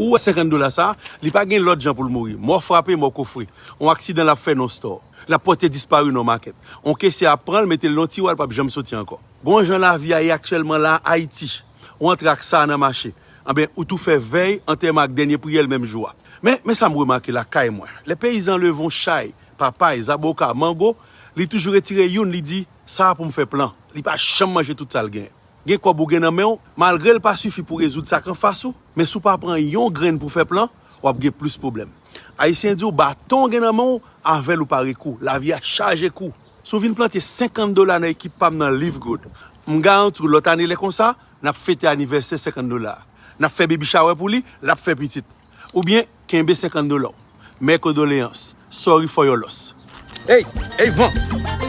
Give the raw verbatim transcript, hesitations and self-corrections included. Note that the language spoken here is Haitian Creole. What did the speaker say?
Ou wè senkant dola sa, li pa gen lòt jan pou l mouri. Mò frape, mò kofre. On aksidan l ap fè nan store. L ap pòte dispari nan makèt. On kesye ap pran l, mete l nan tiwa, l p ap janm soti ankò. Gon jan lavi a ye aktyèlman la Ayiti. Ou antre ak sa nan mache. Anben, ou tou fè vèy, antèman ak dènye priyè l menm jou a. Men, men sa m remake lakay mwen. Lè peyizan leve on chay, papay, zaboka, mango, li toujou retire youn, li di, sa a pou m fè plan. Li pa janm manje tout sa l genyen. Gen kòb ou gen nan men w, malgre l pa sifi pou rezoud sa k anfas ou, men si w pa pran yon grenn pou fè plan, w ap gen plis pwoblèm. Ayisyen di w baton w gen nan men w, avè l ou pare kou. Lavi a chaje kou. Si w vin plante senkant dola nan ekip pa m nan Live Good, m garanti w lòt ane lè konsa, n ap fete anivèsè senkant dola a. N ap fè baby shower pou li, l ap fè pitit. Oubyen, kenbe senkant dola w. Mes condoléances. Sorry for your loss. Hey, hey, van!